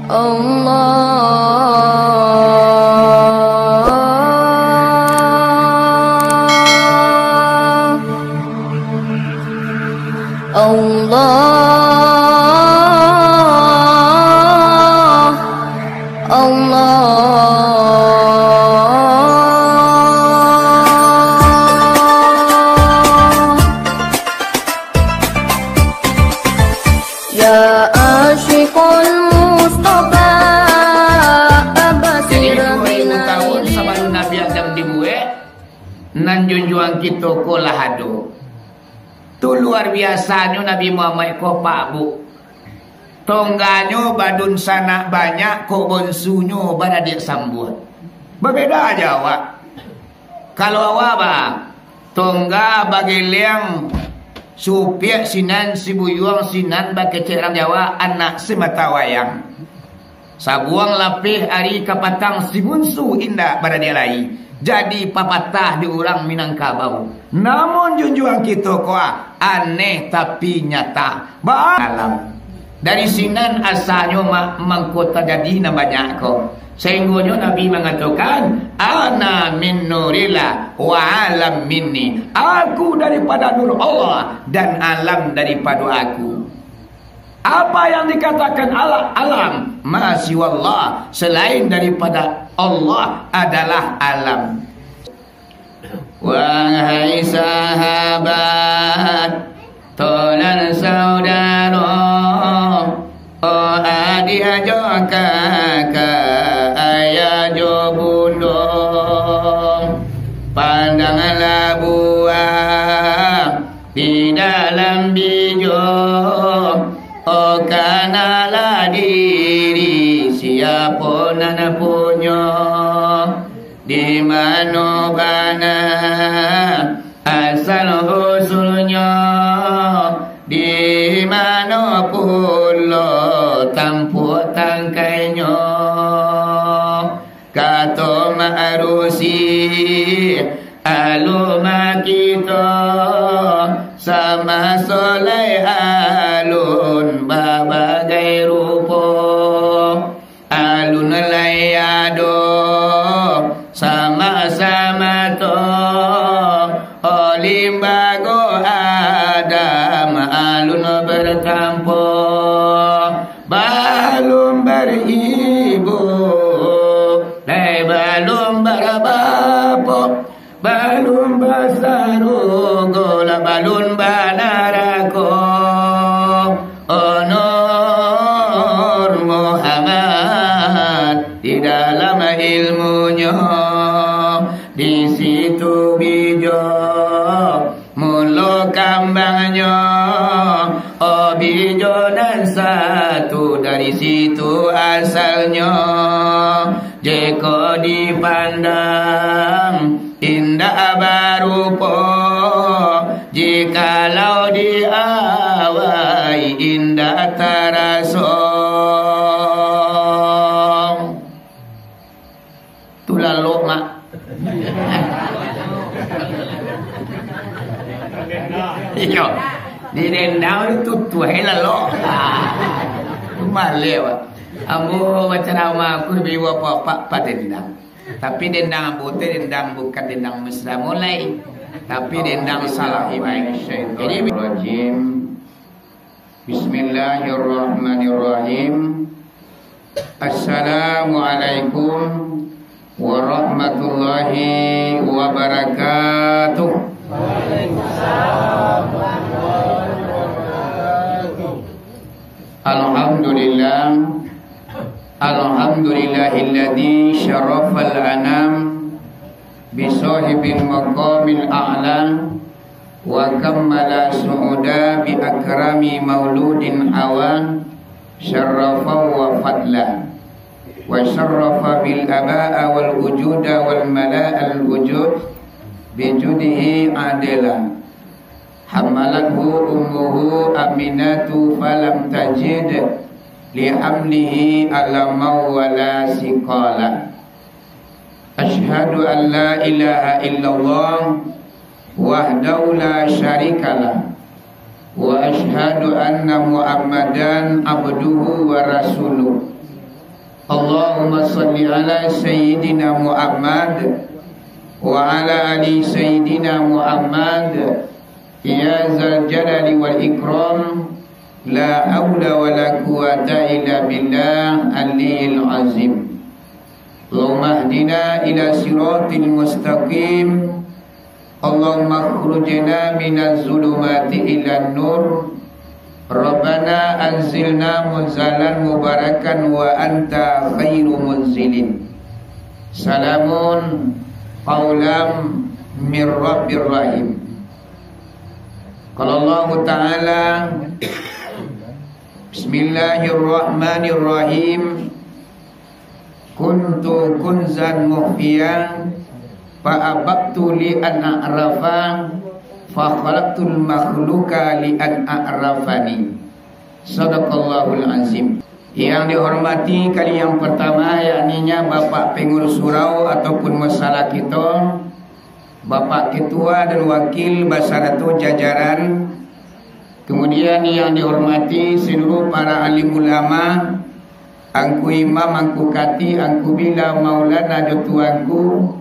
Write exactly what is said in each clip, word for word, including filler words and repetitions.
Allah, Allah, Allah. Ya asyiqal Mustafa, abasir. Jadi, dua ribu tahun sabalun Nabi Adam dibuek, nan junjuang kito ko lah ado. Tu luar biasanyo Nabi Muhammad ko, Pak, Bu. Tongganyo badunsanak banyak, kok bonsunyo baradiak sambuah. Babeda jo awak. Kalau awak ba, tongga bageliang, supiak sinan, sibuyuang sinan, bakecek urang Jawa, anak simata wayang. Sabuang lapeh ari kapatang, si bunsu indak baradiak lai. Jadi papatah di urang Minangkabau. Namun junjuang kito ko, ah, aneh tapi nyata. Ba-, alam. Dari sinan asanyo ma-, mangko tajadi nan banyak ko. Sainggonyo Nabi mangatokan, "Ana min nurillah wa alam minni." Aku daripada nur Allah dan alam daripado aku. Apa yang dikatakan ala-, alam, ma siwallah, selain daripada Allah adalah alam. Wahai sahabat, tolan saudaro, oh adiak jo kakak, ayah jo bundo, pandanglah buah di dalam bijo, oh kanalah diri, siapo nan punyo. Di mano bana asal usulnyo, di mano pulo tampuak tangkainyo. Kato Mak Rusi, alun makito, samaso lai alun babagai rupo. Alun lai ado sama-sama to, oh limbago Adam alun bertampo, balun beribu, lai balun barabapo. Balun basarugo lah balun banarako. Oh Nur Muhammad, di dalam ilmunyo, di situ bijo mulo kambangnyo. Oh bijo nan satu, dari situ asalnyo. Jiko dipandang indak barupo, jikalau diawai indak taraso. Tu lalok, Mak. Iyo. Di dendang tu tutuah lalok. Tu maleh, Pak. Ambo bacaramah, aku lebih bapak-bapak dendang. Tapi dendang ambo tu dendang, bukan dendang mesra mulai, tapi dendang salah. Jadi, rajim. Bismillahirrahmanirrahim. Assalamualaikum warahmatullahi wabarakatuh. Alhamdulillah. Alhamdulillahilladzi syarafal anam bi sohibil maqamil a'la, wa kammala su'uda bi akrami mauludin hawa syarafan wa fadla, wa syarafa bil aba'a wal wujuda wal mala'al wujud bi judihi adila. Hamalathu ummuhu Aminatu falam tajid li hamlihi alaman wala siqala. Asyhadu an la ilaha illallah wahdahu la syarikalah, wa asyhadu anna Muhammadan abduhu wa rasuluh. Allahumma salli ala Sayyidina Muhammad wa ala ali Sayyidina Muhammad. Ya Zal Jalali wal Ikram, la haula wa la quwwata illa billah aliyil azim. Allahumma hdina ila siratil mustaqim. Allahumma akhrijna minaz zulumati ilan nur. Rabbana anzilna munzalan mubarakan wa anta khairu munzilin. Salamun qaulam mir rabbir rahim. Qala Allahu Ta'ala, Bismillahirrahmanirrahim. Kuntu kunzan mukhfiya, fa ahbabtu li an a'rafa, fa khalaqtul makhluqa li an a'rafani. Sadaqallahul azim. Yang dihormati kali yang pertama, yakninya Bapak Pengurus Surau ataupun musala kito, Bapak Ketua dan Wakil basarato jajaran, kemudian yang dihormati seluruh para alim ulama, angku imam, angku kati, angku bila, maulana jo tuanku,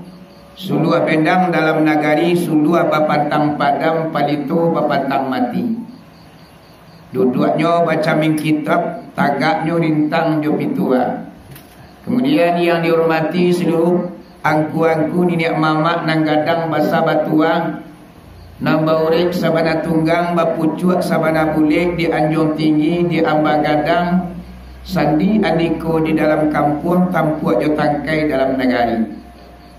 suluah bendang dalam nagari, suluah bapantang padam, palito bapantang mati. Duduaknyo bacamin kitab, tagaknyo rintang jo pitua. Kemudian yang dihormati seluruh angku-angku niniak mamak nan gadang basa batua, nan baurek sabana tunggang, bapucuak sabana bulek, di anjuang tinggi, di amba gadang, sandi andiko di dalam kampuang, tampuak jo tangkai dalam nagari.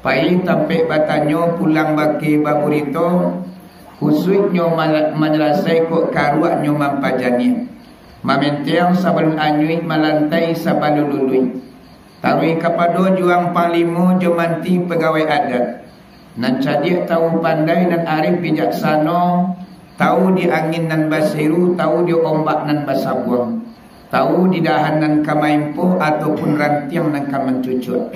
Pai tampek batanyo, pulang bakeh baburito, kusuiknyo mala-, manyalasai kok karuaknyo mampajaniah. Mamentiang sabalun anyuik, malantai sabalun luluih. Taruih kapado juang panglimo jo manti pagawai adat. Nan cadiak tahu pandai, nan arif bijaksano, tahu di angin nan baseru, tahu di ombak nan basabuang, tahu di dahan nan ka maimpo ataupun rantiang nan ka mancucuak.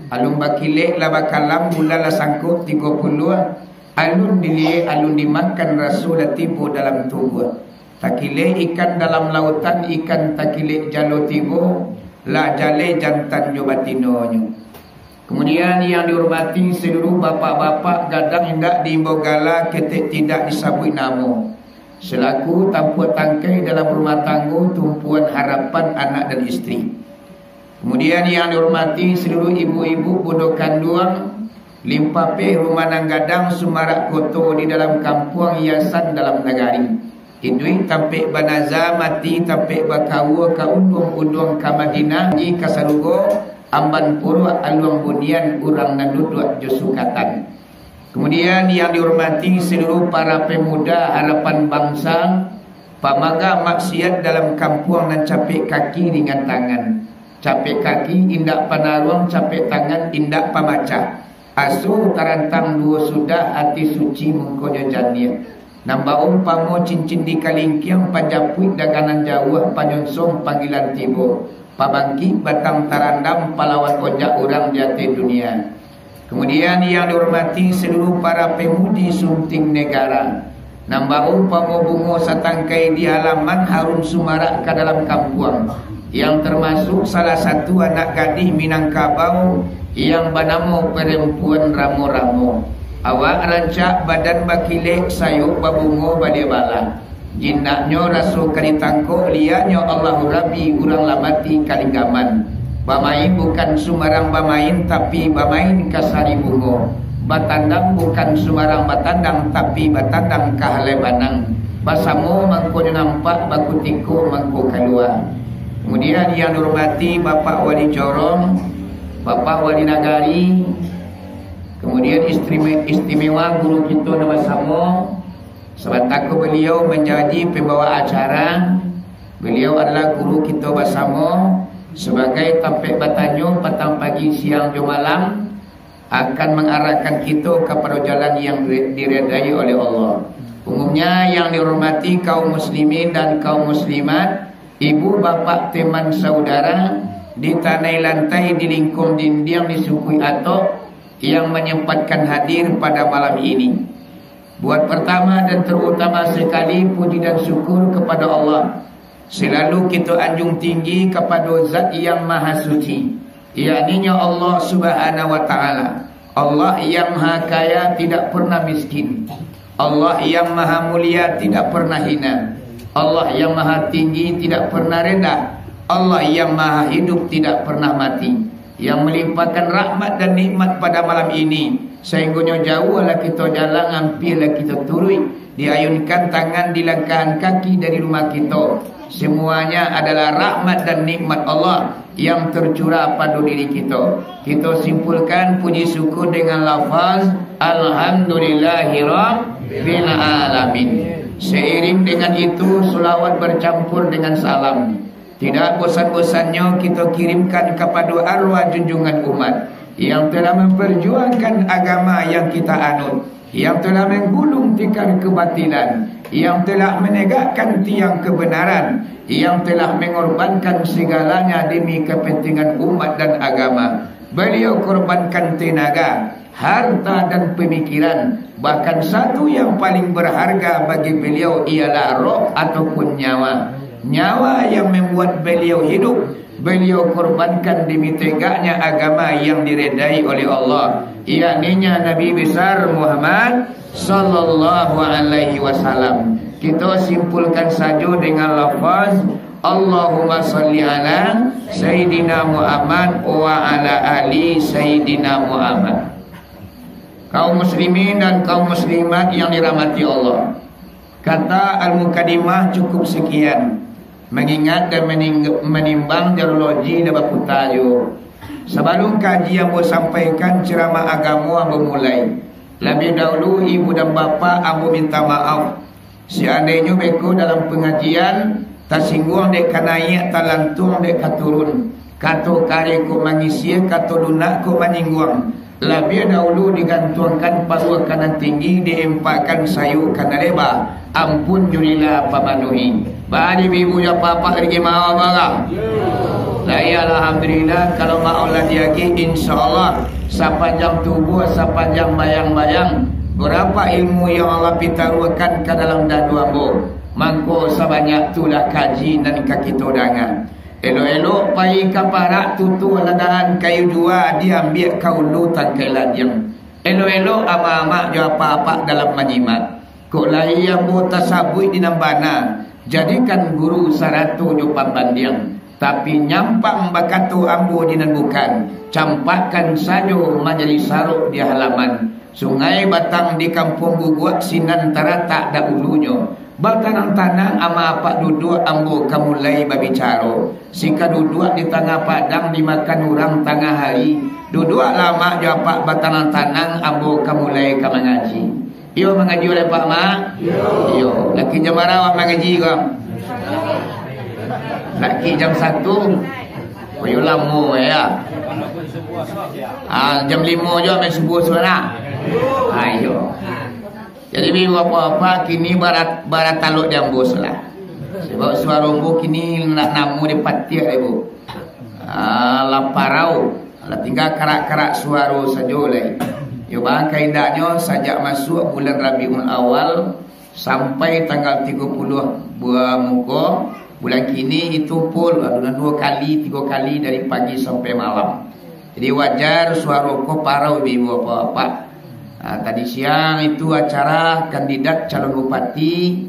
Alun bakilek lah bakalam, bulan lah sangkok tigo puluah, alun diliek, alun dimakan, raso lah tibo dalam tubuah. Takilek ikan dalam lautan, ikan takilek jalo tibo, lah jaleh jantan jo batinonyo. Kemudian yang dihormati seluruh bapak-bapak gadang indak diimbau gala, ketek tidak disabuik namo, selaku tampuak tangkai dalam rumah tanggo, tumpuan harapan anak dan isteri. Kemudian yang dihormati seluruh ibu-ibu bundo kanduang, limpapeh rumah nan gadang, sumarak koto di dalam kampuang, hiasan dalam nagari. Iduik tampek banaza, mati tampek bakaua, ka unduang-unduang ka Madinah, di ka sarugo, amban puruak aluang bunian, urang nan duduak jo sukatan. Kemudian yang dihormati seluruh para pemuda harapan bangsa, pamangga maksiat dalam kampuang nan capek kaki ringan tangan. Capek kaki indak panaruang, capek tangan indak pamacah. Asuh tarantang duo sudah, ati suci mungkonyo janiah. Nan baumpamo cincin di kalingkiang, panjapuik dagangan jauah, panyonsong panggilan tibo, pabangkik batang tarandam, palawan onjak urang di ateh dunia. Kemudian yang dihormati seluruh para pemudi sunting negara, nan baumpamo bungo satangkai di halaman, harum sumarak ka dalam kampuang, yang termasuk salah satu anak gadih Minangkabau yang banamo perempuan ramo-ramo. Awak rancak, badan bakilek, sayok babungo badia bala. Jinaknyo raso ka ditangkok, liaknyo Allahu Rabbi, urang lah mati kalinggaman. Bamain bukan sumbarang bamain, tapi bamain ka sari bungo. Batandang bukan sumbarang batandang, tapi batandang ka halai banang. Basamo mangkonyo nampak, bakutiko mangko kalua. Kemudian yang dihormati Bapak Wali Jorong, Bapak Wali Nagari, kemudian istime-, istimewa guru kito nan basamo, sabanta ko beliau manjadi pembawa acara. Beliau adalah guru kito basamo, sabagai tampek batanyo patang, pagi, siang, jo malam, akan mangarahkan kito kapado jalan yang re-, diredai oleh Allah. Umumnya yang dihormati kaum muslimin dan kaum muslimat, ibu, bapak, teman, saudara, di tanai lantai, di lingkuang dindiang, di suku atok, yang menyempatkan hadir pada malam ini. Buat pertama dan terutama sekali, puji dan syukur kepada Allah Selalu kito anjung tinggi kapado Zat yang Maha Suci, yakninyo Allah Subhanahu wa Ta'ala. Allah yang Maha Kaya, tidak pernah miskin. Allah yang Maha Mulia, tidak pernah hina. Allah yang Maha Tinggi, tidak pernah rendah. Allah yang Maha Hidup, tidak pernah mati, yang melimpahkan rahmat dan nikmat pada malam ini, sahinggonyo jauahlah kito jalang, ampiahlah kito turuik, diayunkan tangan, dilangkahkan kaki dari rumah kito. Semuanya adalah rahmat dan nikmat Allah yang tercurah pado diri kito. Kito simpulkan puji syukur dengan lafaz, "Alhamdulillahirabbil alamin." Seiring dengan itu, selawat bercampur dengan salam tidak bosan-bosannyo kito kirimkan kapado arwah junjungan umat yang telah memperjuangkan agama yang kita anut, yang telah menggulung tikar kebatilan, yang telah menegakkan tiang kebenaran, yang telah mengorbankan segalanya demi kepentingan umat dan agama. Beliau korbankan tenaga, harta, dan pemikiran. Bahkan satu yang paling berharga bagi beliau ialah roh ataupun nyawa. Nyawa yang membuat beliau hidup, beliau korbankan demi tegaknya agama yang diredai oleh Allah, yakninya Nabi Besar Muhammad sallallahu alaihi wasallam. Kito simpulkan sajo dengan lafaz, "Allahumma shalli ala Sayyidina Muhammad wa ala ali Sayyidina Muhammad." Kaum muslimin dan kaum muslimat yang dirahmati Allah, kata al-mukadimah cukup sekian, mengingat dan mening-, menimbang jarologi lah baputa juo. Sabalum kaji ambo sampaikan ceramah agamo ambo mulai, labiah dahulu ibu dan bapak ambo minta maaf. Seandainyo beko dalam pangajian tasingguang dek ka naiak, talantuang dek ka turun, kato kareh kok mangisia, kato lunak kok manyingguang, labiah dahulu digantuangkan paruah ka nan tinggi, diimpakkan sayua ka nan leba, ampun jo rila pamanuhi. Bari ibu jo bapak rigi maaf lah. Lai alhamdulillah, kalau maaf lah diagiah, insyaallah sapanjang tubuah, sapanjang bayang-bayang, barapa ilmu yang Allah pitaruahkan ka dalam dadu ambo, mangko sabanyak tu lah kaji nan ka kito danga. Elok-elok pai ka parak, tutuah lah dahan kayu juo, diambiak ka ulu tangkai ladiang. Elok-elok amak-amak jo apak-apak dalam manyimak. Kok lai ambo tasabuik di nan bana, jadikan guru sarato jo pambandiang. Tapi nyampang bakato ambo di nan bukan, campakkan sajo manjadi sarok di halaman. Sungai Batang di Kampuang Guguak sinan taratak dahulunyo. Batanang-tanang amak-apak duduak, ambo ka mulai babicaro. Sika duduak di tangah padang, dimakan urang tangah hari. Duduaklah amak jo apak batanang-tanang, ambo ka mulai ka mangaji. Iyo mangaji, apak mak? Iyo. Laki jam bara awak mangaji ko? Laki jam satu. Oh, iyo lamo, yo. Ah, jam limo juo ambo subuah sabananyo. Ah, iyo. Jadi, ibu bapak-bapak, kini bara, bara talok di ambo lah. Sabab suaro ambo kini ndak namuah dipatiak, ibu. Ah, lah parau. Lah tingga karak-karak suaro sajo lai. Yo, bah, kaindaknyo sajak masuak bulan Rabiul Awal sampai tanggal tigo puluah bulan muko, bulan kini itu full, adunan duo kali, tigo kali dari pagi sampai malam. Jadi wajar suaro ko parau, ibu bapak-bapak. Ah, tadi siang itu acara kandidat calon bupati,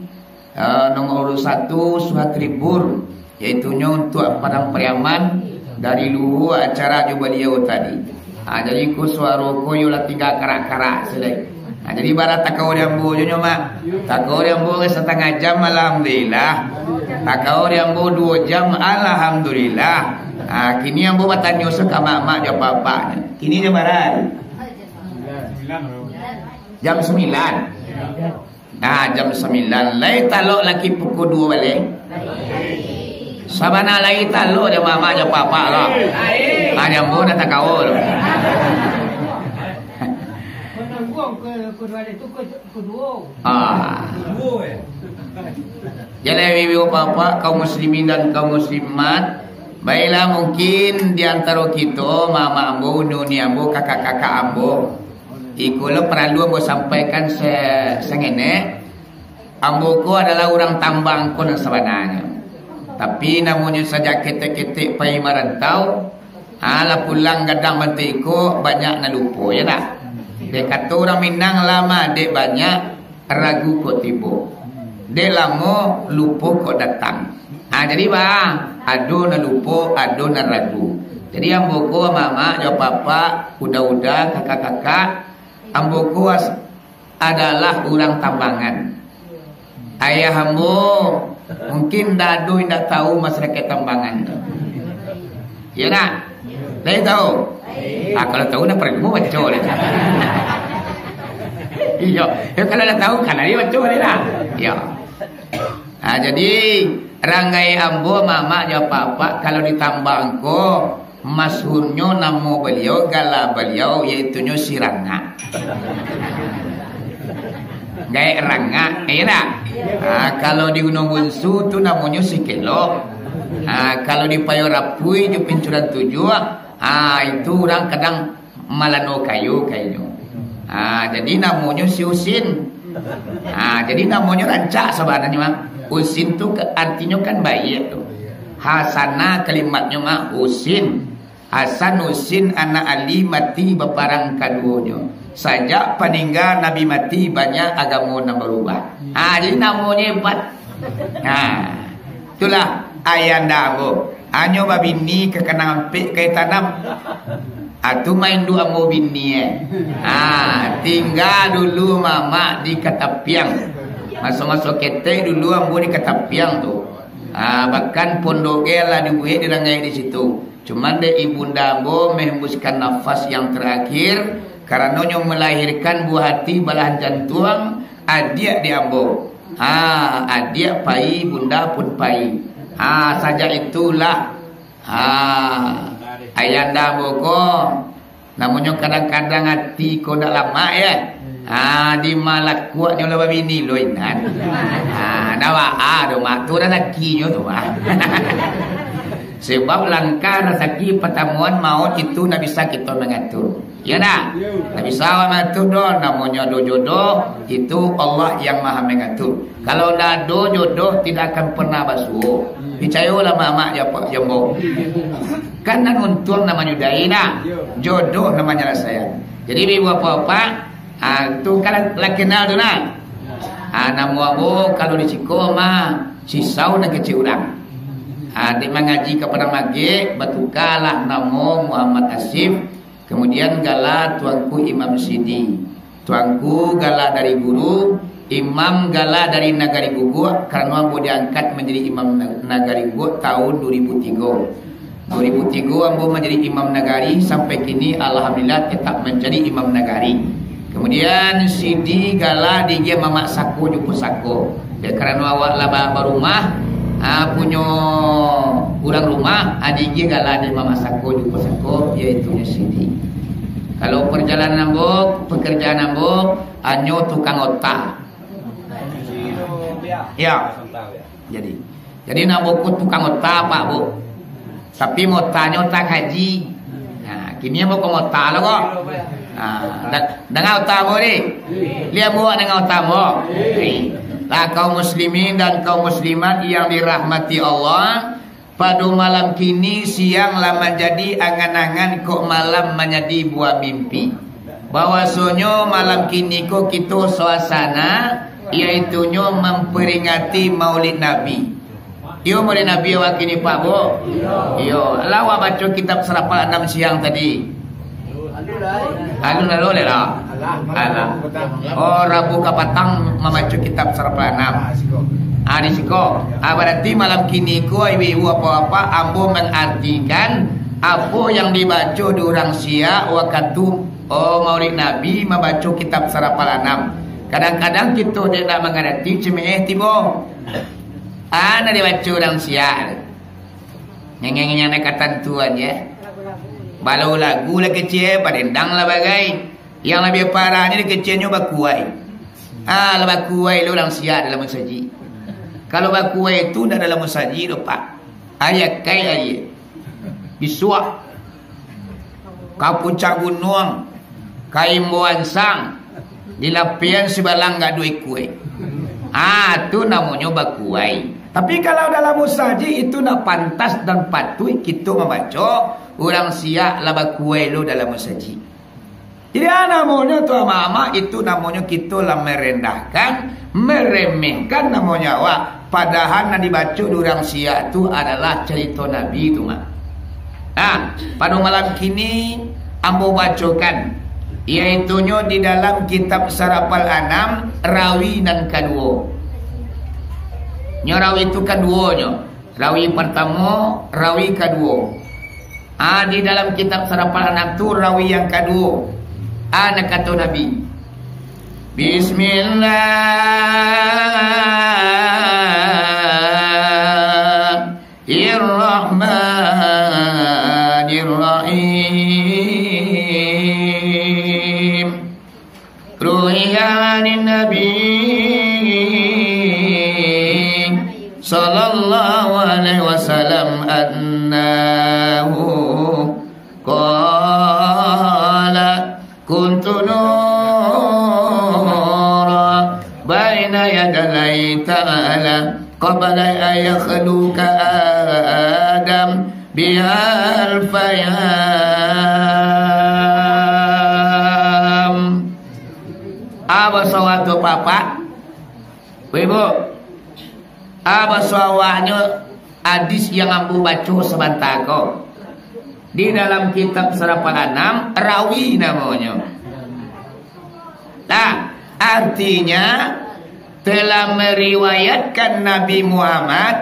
ah, nomor urut satu Suhat Ribur, yaitunyo untuak Padang Pariaman, dari luhua acara jo baliau tadi. Ah, jadi ko suaro ko yo lah tingga karak-karak sudah. Ah, jadi bara takao di ambo jo nyo, mak. Takao di ambo satangah jam, alhamdulillah. Takao di ambo duo jam, alhamdulillah. Ah, kini ambo batanyo se ka mak-mak jo apak-apak. Kini jam bara? Jam sambilan. Nah, jam sambilan. Lai talok laki pukua duo baleh? Sabana lai talok jo mak-mak jo apak-apak lo. Ah, di ambo ndak takao lo. Ah. Jadi, ibu bapak, kaum muslimin dan kaum muslimat, baiklah, mungkin di antaro kito, mak-mak ambo, nuni ambo, kakak-kakak ambo, iko lo paralu ambo sampaikan se-, sangenek. Ambo ko adalah urang tambang ko nan sabananyo. Tapi namonyo sajak ketek-ketek pai marantau, ha, lah pulang gadang bantuak iko, banyak nan lupo, ya ndak? Dek kato urang Minang, lamo dek banyak, ragu kok tibo. Dek lamo, lupo kok datang. Ha, jadi, baa, ado nan lupo, ado nan ragu. Jadi, ambo ko, mamak jo apak-apak, uda-uda, kakak-kakak, ambo ko as-, adalah urang Tambangan. Ayah ambo mungkin ndak ado indak tahu masyarakat Tambangan tu. Iyo ndak? Lai tahu? Ah, kalau tahu, nak perlu baco lah. Iyo, yo, kalau ndak tahu, kan lai baco lah. Iyo. Ah, jadi, ranggai ambo, mamak jo apak-apak, kalau di Tambang ko, masyhurnyo namo baliau, gala baliau, yaitunyo si Rangak. Gaek Rangak, iyo ndak? Ah, kalau di Gunuang Bunsu tu namonyo si Kelok. Ah, kalau di Payo Rapui jo Pincuran Tujuah, ah, itu urang kadang malano kayo, kayaknyo. Ah, jadi namonyo si Usin. Ah, jadi namonyo rancak sabananyo, Mak. Usin tu ka-, artinyo kan baiak tu. Hasana kalimatnyo, Mak, Usin. Hasan Usin anak Ali mati baparang kaduonyo. Sajak paningga Nabi mati, banyak agamo nan barubah. Ah, jadi namonyo hebat. Ah, itulah ayanda ambo. Hanyo babini ka kanang ampek ka tanam. Ah, tu main duo ambo bini, eh. Ah, tingga dulu mamak di Katapiang. Maso-maso ketek dulu ambo di Katapiang tu. Ah, bahkan pondok ge lah dibuek di Ranggai di situ. Cuman dek ibunda ambo mehembuskan nafas yang terakhir, karano nyo melahirkan buah hati balahan jantuang, adiak di ambo. Ha, adiak pai, bunda pun pai. Ha, sajak itulah, ha, ayanda ambo ko, namonyo kadang-kadang ati ko ndak lamak, ya. Ha, di malakuaknyo lah babini lo inan. Ha, ndak baa do, Mak, tu razakinyo tu, Mak. Sebab langkah razaki patamuan maut itu ndak bisa kito mangatur. Iyo ndak? Ndak bisa awak mangatur doh, namonyo ado jodoh, itu Allah yang Maha Mangatur. Kalau ndak ado jodoh, tidak akan pernah basuo. Picayolah mamak jo apak jo ambo. Kan nan untuang nan manyudahi nah. Jodoh nan manyalasaian. Jadi, ibu bapak-bapak, ah, tu kan lah kenal tu nah. Ah, namo ambo kalau di siko mah Sisau nan kecek urang. Ah, dek mangaji ka Padang Magek, batukalah namo Muhammad Asif, kemudian gala Tuanku Imam Sidi. Tuanku gala dari guru, Imam gala dari Nagari Guguak, karano ambo diangkat manjadi Imam Na-, Nagari Guguak tahun dua ribu tiga. Dua ribu tiga ambo manjadi imam nagari, sampai kini alhamdulillah tetap manjadi imam nagari. Kemudian Sidi gala diagiah mamak sako jo pusako. Dek karano awak lah ba-, barumah, ah, punyo urang rumah, ah, diagiah gala dek mamak sako jo pusako, yaitunyo Sidi. Kalau perjalanan ambo, pekerjaan ambo, hanyo tukang ota. Ya. Jadi, jadi namo ko tukang ota, Pak, Bu. Tapi motanyo ota kaji. Nah, kini ambo ko mota lo ko. Nah, da-, danga ota ambo ni. Liek ambo danga ota ambo. Lah, kaum muslimin dan kaum muslimat yang dirahmati Allah, pado malam kini siang lah manjadi angan-angan, kok malam manjadi buah mimpi. Bahwasonyo malam kini ko kito suasana, yaitunyo mamperingati Maulid Nabi. Iyo, Maulid Nabi awak kini, Pak, Bu? Iyo. Lah awak baco kitab Sarapal Anam siang tadi? Alun, alun, lah. Alah. Oh, Rabu kapatang mambaco kitab Sarapal Anam. Ah, di siko. Ah, berarti malam kini ko, ibu-ibu, bapak-bapak, ambo mengartikan apo yang dibaco di urang siak wakatu, oh, Maulid Nabi mambaco kitab Sarapal Anam. Kadang-kadang kito dek ndak mangarati, cemeeh tibo. Ah, nan dibaco urang siak. Ngenyang-ngenyang nan katantuan, ya. Balau lagu lah kecek, padendang lah bagai. Yang labiah parahnyo di keceknyo bakuai. Ah, lah bakuai lo urang siak dalam musajik. Kalau bakuai tu ndak dalam musajik doh, Pak. Aia kai aia. Bisuak. Ka puncak gunuang, ka Imbo Ansang, di lapian sibalang gak duo ikua. Ah, tu namonyo bakuai. Tapi kalau dalam musajik, itu nak pantas dan patuik kito mambaco, urang siak lah bakuai lo dalam musajik. Jadi, a namonyo tu amak-amak, itu namonyo kito lah merendahkan, meremehkan namonyo awak. Padahal nan dibaco di urang siak tu adalah carito Nabi tu, Mak. Nah, pado malam kini ambo bacokan, yaitunyo di dalam kitab Sarafal Anam, rawi nan kaduo. Nyo rawi tu kaduonyo. Rawi partamo, rawi kaduo. Ah, di dalam kitab Sarafal Anam tu rawi yang kaduo. Ah, nan kato Nabi, Bismillahirrahmanirrahim. Ruwiya anin Nabi sallallahu alaihi wasallam annahu qala, "Kuntu nura baina yadallahi ta'ala qabla an yakhluqa Adam bi alfi am." Apa sawatu, Bapak? Ibu, a, baso awaknyo hadis yang ambo baco sabanta ko. Di dalam kitab Sarafal Anam, rawi namonyo. Nah, artinya, telah meriwayatkan Nabi Muhammad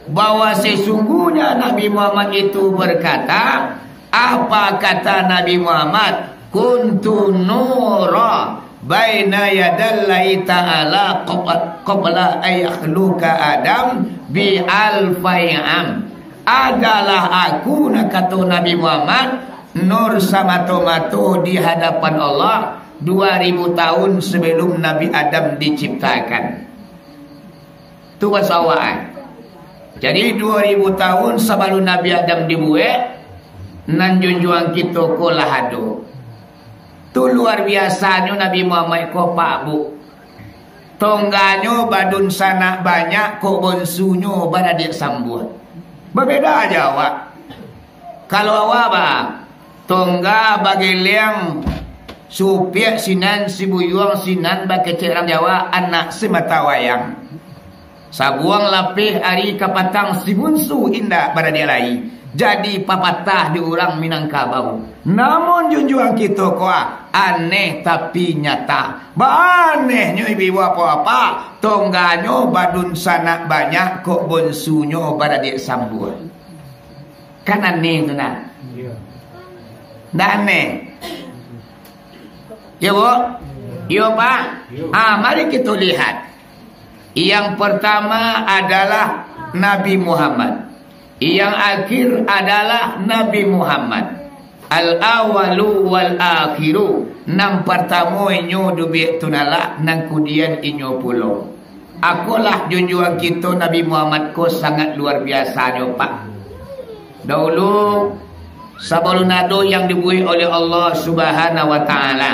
bahwa sesungguhnya Nabi Muhammad itu berkata, apa kata Nabi Muhammad? "Kuntu nura baina yadallahi ta'ala qab-, qabla an yakhluqa Adam bi alfi am." Adalah aku, nak kato Nabi Muhammad, nur samato-mato di hadapan Allah dua ribu tahun sebelum Nabi Adam diciptakan. Tu baso awak, eh. Jadi, dua ribu tahun sabalun Nabi Adam dibuek, nan junjuang kito ko lah ado. Tu luar biasanyo Nabi Muhammad ko, Pak, Bu. Tongganyo badunsanak banyak, kok bonsunyo baradiak sambuah. Babeda aja awak. Kalau awak ba, tongga bageliang, supiak sinan, sibuyuang sinan, bakecek urang Jawa, anak simata wayang. Sabuang lapeh ari kapatang, si bunsu indak baradiak lai. Jadi papatah di urang Minangkabau. Namun junjuang kito ko, ah, aneh tapi nyata. Baanehnyo ibu-ibu apak-apak, tongganyo badunsanak banyak, kok bonsunyo baradiak sambuah. Kan aneh tu, nah. Iyo. Ndak aneh? Iyo, Bu? Iyo, Pak? Iyo. Ah, mari kito lihat. Yang pertama adalah Nabi Muhammad. Yang akhir adalah Nabi Muhammad. Al-awalu wal-akhiru. Nan partamo inyo dubiak tu nalak, nan kudian inyo pulo. Akolah junjuang kito Nabi Muhammad ko sangat luar biasanyo, Pak. Daulu, sabalun ado yang dibuek oleh Allah Subhanahu wa Ta'ala,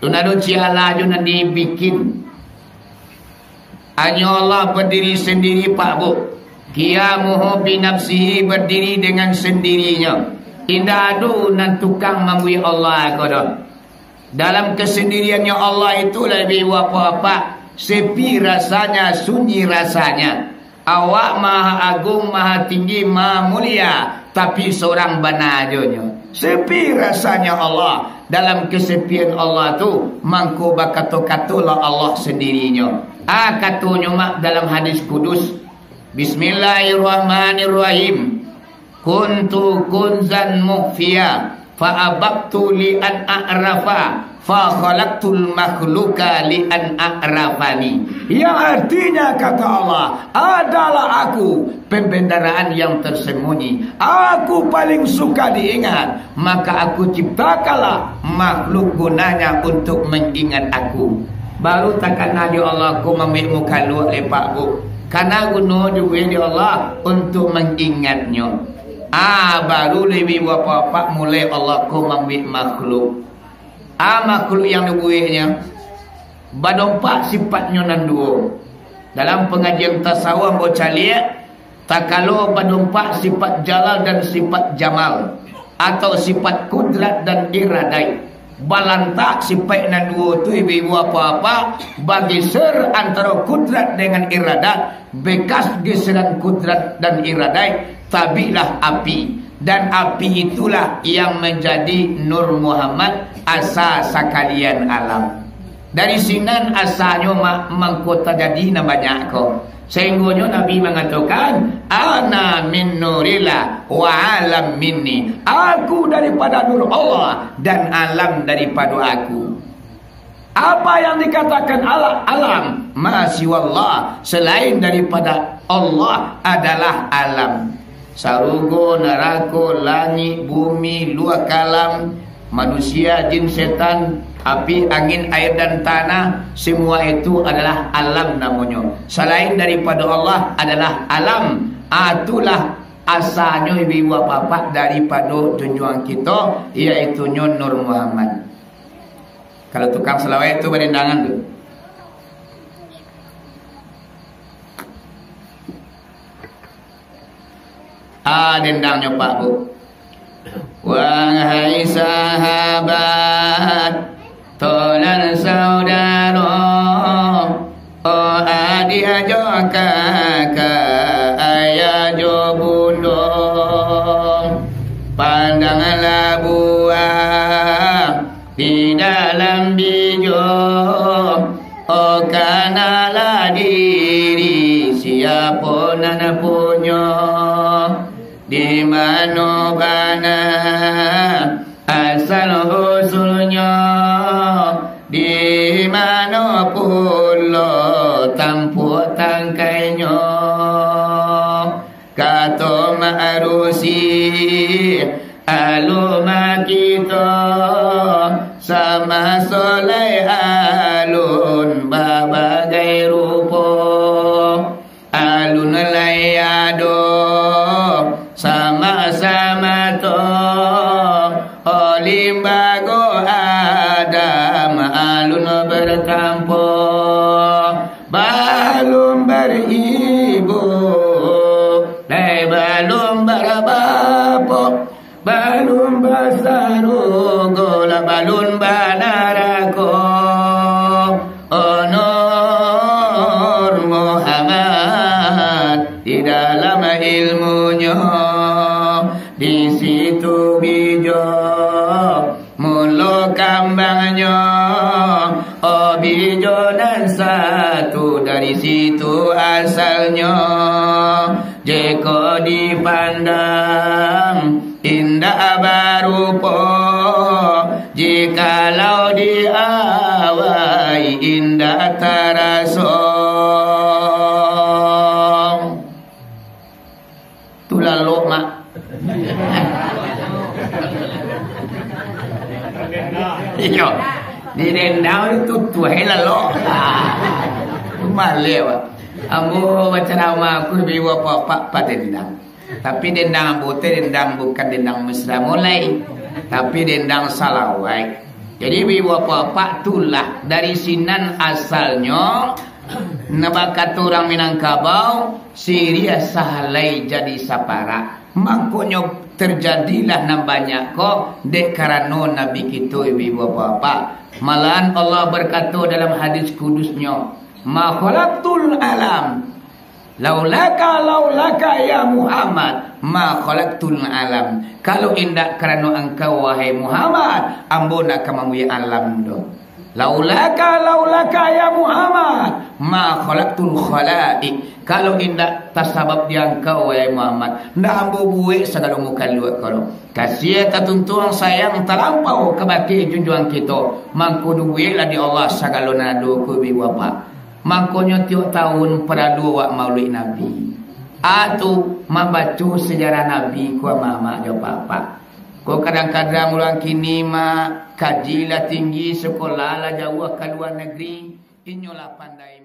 alun ado ciala jo nan dibikin. Hanyo Allah badiri sandiri, Pak, Bu. Qiyamuhu binafsihi, badiri dengan sandirinya. Indak ado nan tukang mambuek Allah ko doh. Dalam kesendiriannya Allah itu, labiah bapak-bapak, sepi rasanya, sunyi rasanya. Awak maha agung, maha tinggi, maha mulia, tapi sorang bana ajo nyo. Sepi rasanya Allah. Dalam kesepian Allah tu, mangko bakato-katolah Allah sendirinyo. Ah, katonyo mak dalam hadis kudus, Bismillahirrahmanirrahim. Kuntu kunzan mukhfiya, fa abaktu li an a'rafa, fa khalaqtul makhluqa li an a'rafani. Yang artinya, kata Allah, adalah Aku, pembendaraan yang tersembunyi. Aku paling suka diingat, maka Aku ciptakanlah makhluk gunanya untuk mengingat Aku. Baru takana di Allah ko mambuek mukhaluak, lepak, Bu. Kana guno dibuek di Allah untuk mangingatnyo. Ah, baru labiah bapak-bapak mulai Allah ko mambuek makhluk. Ah, makhluk yang dibueknyo badompak sipatnyo nan duo. Dalam pangajian tasawuf ambo caliak, takalo badompak sifat jalal dan sifat jamal, atau sifat kudrat dan iradaik, balantak sifat nan duo tu, ibu-ibu, apak-apak, bageser antaro kudrat dengan iradat, bekas geseran kudrat dan iradaik, tabiklah api, dan api itulah yang manjadi Nur Muhammad, asa sakalian alam. Dari sinan asanyo ma-, mangko tajadi nan banyak ko. Sainggonyo Nabi mangatokan, "Ana min nurillah wa alam minni." Aku daripada nur Allah dan alam daripado aku. Apa yang dikatakan ala-, alam, ma siwallah, selain daripada Allah adalah alam. Sarugo, narako, langik, bumi, lua kalam, manusia, jin, setan, api, angin, air, dan tanah, semua itu adalah alam namonyo. Salain daripado Allah adalah alam. Ah, itulah asanyo, ibu-ibu, apak-apak, daripado junjuang kito, yaitunyo Nur Muhammad. Kalau tukang salawat tu badendangan tu. Ah, dendangnyo, Pak, Bu. Wahai sahabat, tolan saudaro, oh adiak jo kakak, ayah jo bundo, pandanglah buah di dalam bijo, oh, kanalah diri siapo nan punyo, di mano bana asal usulnyo, di mano pulo tampuak tangkainyo. Kato Mak Rusi, alun makito, samaso lai alun babagai rupo. Alun lai ado sama-sama to, oh limbago Adam alun bertampo. Balun baribu, lai balun barabapo, balun basarugo, lah balun banarako. Oh Nur Muhammad, di dalam ilmunyo, di situ bijo mulo kambangnyo, oh bijo nan satu, dari situ asalnyo. Jiko dipandang indak barupo, jikalau diawai indak taraso. Tu lalok, Mak. Iyo. Di dendang tu tutuai lalok. Maleh, Pak. Ambo bacaramah, aku labiah bapak-bapak pa dendang. Tapi dendang ambo teh dendang, bukan dendang mesra mulai. Tapi dendang salawai. Jadi, ibu bapak-bapak, tulah dari sinan asalnyo, nah, bakato urang Minangkabau, siriah sahalai jadi saparak. Mangkonyo terjadilah nan banyak ko, dek karano Nabi kito, ibu bapak-bapak. Malahan Allah berkato dalam hadis kudusnyo, "Ma khalaqtul alam." Laulaka, laulaka ya Muhammad, ma khalaqtul alam. Kalau indak karano engkau, wahai Muhammad, ambo ndak ka mambuek alam doh. Laulaka, laulaka ya Muhammad, ma khalaqtul khalaiq. Kalau indak tasabab di angkau, wahai Muhammad, ndak ambo buek sagalo mukhaluak ko doh. Kasiah tatuntuang sayang talampau kabake junjuang kito. Mangko dibueklah di Allah sagalo nan ado ko, ibu bapak. Mangkonyo tiok taun paralu awak maulid Nabi. A tu, mambaco sejarah Nabi ko, amak-amak jo apak-apak. Ko kadang-kadang urang kini, Mak, kaji lah tinggi, sekolah lah jauah ka lua nagari, inyo lah pandai.